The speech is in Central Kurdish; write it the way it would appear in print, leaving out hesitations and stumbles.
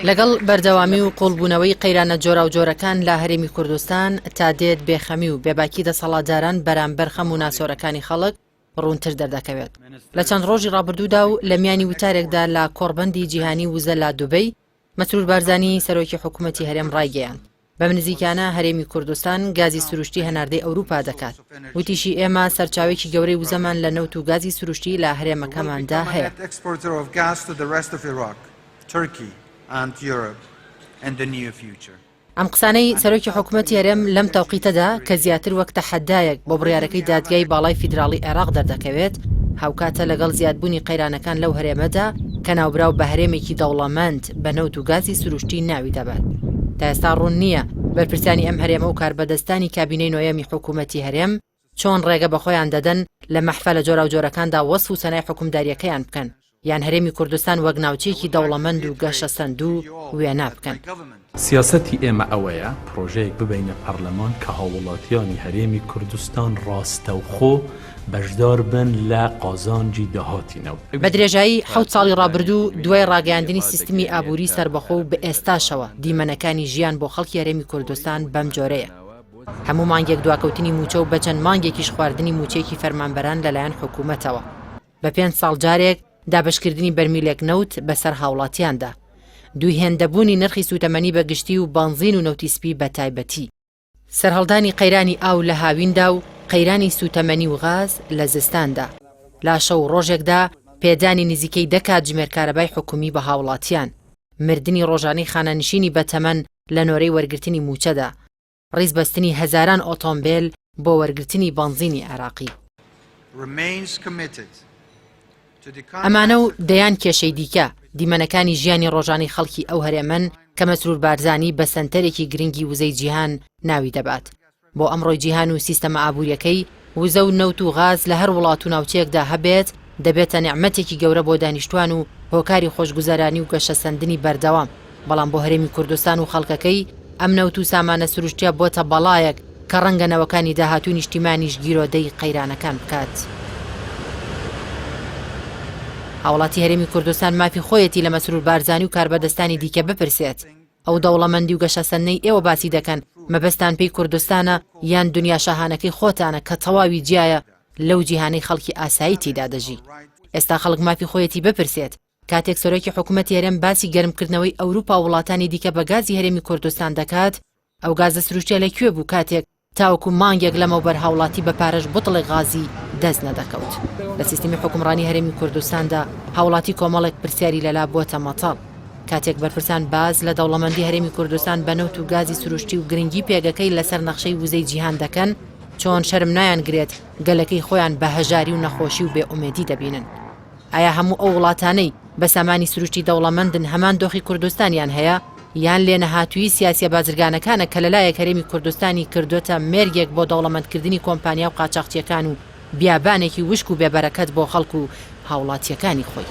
لەگەڵ بەردەوامی و قوڵبوونەوەی قەیرانە جۆراوجۆرەکان لە هەرێمی کوردستان، تا دێت بێخەمی و بێباکی دەسەڵاتداران بەرامبەر خەم و ناسۆرەکانی خەڵک ڕوونتر دەردەکەوێت. لە چەند ڕۆژی ڕابردوودا و لە میانی وتارێکدا لە کۆڕبەندی جیهانی وزە لە دوبەی، مەسرور بارزانی سەرۆکی حکوومەتی هەرێم ڕایگەیاند، بەم نزیکانە هەرێمی کوردستان گازی سروشتی هەناردەی ئەوروپا دەکات. وتیشی ئێمە سەرچاوەیەکی گەورەی وزەمان لە نەوت و گازی سروشتی لە هەرێمەکەماندا هەیە. ئەم قسانەی سەرۆکی حکومەتی هەرێم لەم تەوقیتەدا کە زیاتر وەک تەحەدایەک بۆ بڕیارەکەی دادگای باڵای فیدراڵی عێراق دەردەکەوێت، هاوکاتە لەگەڵ زیادبوونی قەیرانەکان لەو هەرێمەدا کە ناوبراو بە هەرێمێکی دەوڵەمەند بە نەوت و گازی سروشتی ناوی دەبات. تا ئێستا ڕوون نییە بەرپرسانی ئەم هەرێمە و کاربەدەستانی کابینەی نۆیەمی حکوومەتی هەرێم چۆن ڕێگە بە خۆیان دەدەن لە مەحفەلە جۆراوجۆرەکاندا وەسف و سەنای حوکمدارییەکەیان بکەن یان هەرێمی کوردستان وەک ناوچەیەکی دەوڵەمەند و گەشەسەندوو وێنا بکەن. سیاسەتی ئێمە ئەوەیە پرۆژەیەک ببەینە پەرلەمان کە هاووڵاتیانی هەرێمی کوردستان ڕاستەوخۆ بەشدار بن لە قازانجی داهاتی نەوت. بە درێژایی حەوت ساڵی ڕابردوو دوای ڕاگەیاندنی سیستمی ئابووری سەربەخۆ و بە ئێستاشەوە دیمەنەکانی ژیان بۆ خەڵکی هەرێمی کوردستان بەم جۆرەیە. هەموو مانگێک دواکەوتنی مووچە و بە چەند مانگێکیش خواردنی مووچەیەکی فەرمانبەران لەلایەن حکوومەتەوە. بە پێنج ساڵ جارێک دابەشکردنی بەرمیلێک نەوت بەسەر هاوڵاتیاندا. دوو هێندەبوونی نرخی سووتەمەنی بە گشتی و بەنزین و نەوتی سپی بە تایبەتی. سەرهەڵدانی قەیرانی ئاو لە هاویندا و قەیرانی سووتەمەنی و غاز لە زستاندا. لە شەو و ڕۆژێکدا پێدانی نزیکەی دە کاتژمێر کارەبای حکومی بە هاوڵاتیان. مردنی ڕۆژانەی خانەنشینی بەتەمەن لە نۆرەی وەرگرتنی مووچەدا. ڕیزبەستنی هەزاران ئۆتۆمبێل بۆ وەرگرتنی بەنزینی عێراقی. ئەمانە و دەیان کێشەی دیکە، دیمەنەکانی ژیانی ڕۆژانەی خەڵکی ئەو هەرێمەن کە مەسرور بارزانی بە سەنتەرێکی گرنگی وزەی جیهان ناوی دەبات. بۆ ئەمڕۆی جیهان و سیستەمە ئابوورییەکەی، وزە و نەوت و غاز لە هەر وڵات و ناوچەیەکدا هەبێت، دەبێتە نیعمەتێکی گەورە بۆ دانیشتوان و هۆکاری خۆشگوزەرانی و گەشەسەندنی بەردەوام، بەڵام بۆ هەرێمی کوردستان و خەڵکەکەی، ئەم نەوت و سامانە سروشتییە بۆتە بەڵایەک کە ڕەنگە نەوەکانی داهاتووی نیشتیمانیش گیرۆدەی قەیرانەکان بکات. هاوڵاتی هەرێمی کوردستان مافی خۆیەتی لە مەسرور بارزانی و کاربەدەستانی دیکە بپرسێت، ئەو دەوڵەمەندی و گەشەسەندنەی ئێوە باسی دەکەن مەبەستان پێی کوردستانە یان دونیا شاهانەکەی خۆتانە کە تەواوی جیایە لەو جیهانەی خەڵکی ئاسایی تێیدا دەژی؟ ئێستا خەڵک مافی خۆیەتی بپرسێت کاتێک سەرۆکی حکومەتی هەرێم باسی گەرمکردنەوەی ئەوروپا و وڵاتانی دیکە بە گازی هەرێمی کوردستان دەکات، ئەو گازە سروشتیە لە کوێ بوو کاتێک تاوەکو مانگێک لەمەوبەر هاوڵاتی بە پارەش بوتڵێک غازی دەست نەدەکەوت؟ لە سیستمی حوکمڕانی هەرێمی کوردستاندا هاوڵاتی کۆمەڵێک پرسیاری لەلا بۆتە مەتەڵ. کاتێک بەرپرسان باس لە دەوڵەمەندی هەرێمی کوردستان بە نەوت و گازی سروشتی و گرنگی پێگەکەی لەسەر نەخشەی وزەی جیهان دەکەن، چۆن شەرم نایانگرێت گەلەکەی خۆیان بە هەژاری و نەخۆشی و بێ ئومێدی دەبینن؟ ئایا هەموو ئەو وڵاتانەی بە سامانی سروشتی دەوڵەمەندن هەمان دۆخی کوردستانیان هەیە؟ یان لێنەهاتوویی سیاسیە بازرگانەکانە کە لەلایەک هەرێمی کوردستانی کردۆتە مێرگێک بۆ دەوڵەمەندکردنی کۆمپانیا و قاچاخچیەکان و بیابانێکی وشک و بێبەرەکەت بۆ خەڵک و هاوڵاتیەکانی خۆی؟